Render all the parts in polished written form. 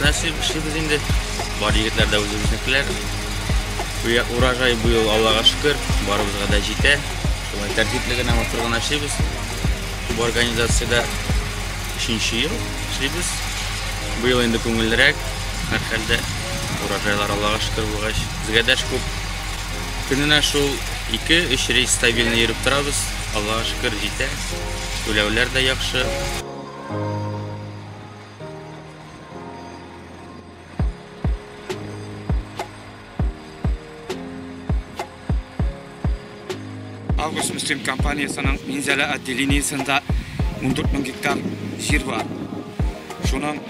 Машина эшлибез инде. Бар егетләр дә үзебезнекеләр. Урожай быел, Аллага шөкер, барыбызга да җитә. Шулай тәртипле генә, матур гына эшлибез. Бу организациядә 3нче ел эшлибез. Быел инде күңеллерәк, һәрхәлдә урожайлар Аллага шөкер булгач, безгә дә эш күп. Көненә шул 2-3 рейс стабильно йөреп торабыз. Аллага шөкер, җитә. Түләүләр дә яхшы. Август Мөслим компаниясенең Минзәлә отделениесендә 14 мең гектар җир бар. Шуның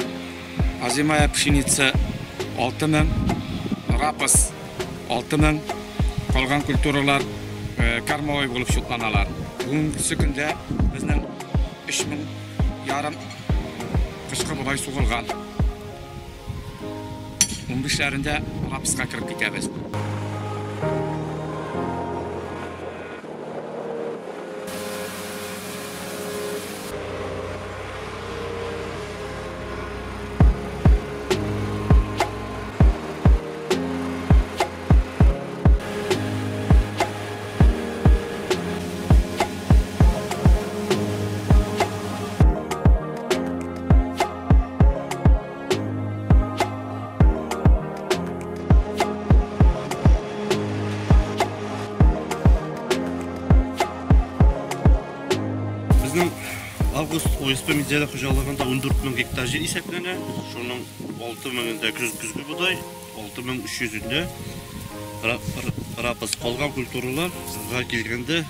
озимая пшеница 6 мең, рапс 6 мең, калган культуралар кормовой булып шутланалар. Бүгенге көндә безнең 3 мең ярым кышкы бодай сугылган. 15-ләрендә рапска кереп китәбез. Безнең Август ОСП Минзәлә хуҗалыгында 14 мең гектар җир исәпләнә. Шуның 6 меңендә көзге бодай, 6300-ендә рапс. Калган культураларга килгәндә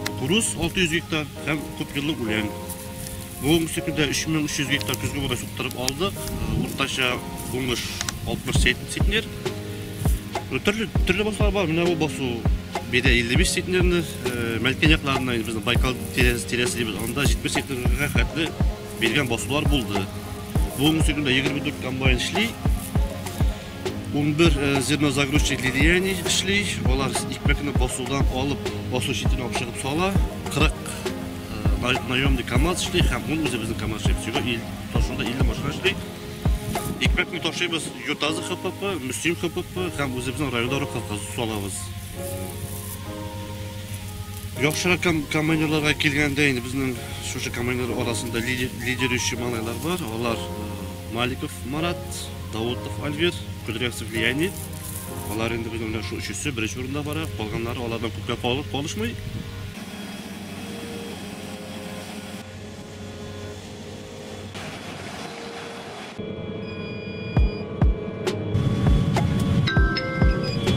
кукуруз 600 гектар һәм күп еллык үлән. Бүгенге көндә 3300 гектар көзге бодай суктырып алдык. Уртача уңыш 60 центнер. Төрле басулар бар. Менә бу басу бирә 55 центнерны, Мәлкән якларына безнең Байкал тирәсе дибез, анда 70 центнерга хәтле биргән басулар булды. Бүгенге көндә 24 комбайн эшли. 11 зернозагрузчик лилияне эшли. Алар икмәкне басудан алып, басу читенә алып чыгып сала. 40 наемный КАМАЗ эшли һәм ун үзебезнең КАМАЗ эшли. Всего ташуда 50 машина эшли. Икмәкне ташыйбыз Ютазы ХПП, Мөслим ХПП һәм үзебезнең районда Руховка салабыз. Яхшырак комбайнерларга килгәндә инде безнең шушы комбайнерлар арасында лидирующий малайлар бар. Алар Маликов Марат, Даутов Альвир, Кудрявцев Леонид. Алар инде безнең белән шу өчесе беренче урында бара. Калганнары алардан күпкә калышмый.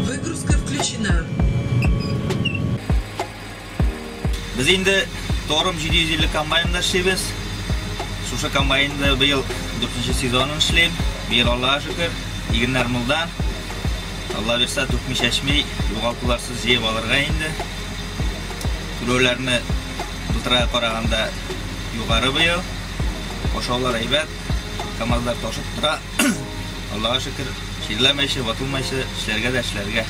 Выгрузка включена. Без инде Торум 750 комбайнда эшлибез. Шушы комбайнда быел 4нче сезонын эшлим. Быел Аллага шөкер, игеннәр мулдан. Алла бирсә, түкми чәчми, югалтуларсыз җыеп алырга инде. Түләүләрне былтырга караганда югары быел. Ашаулар әйбәт, КАМАЗлар ташып тора. Аллага шөкер, чирләмәйчә, ватылмайча эшләргә дә эшләргә.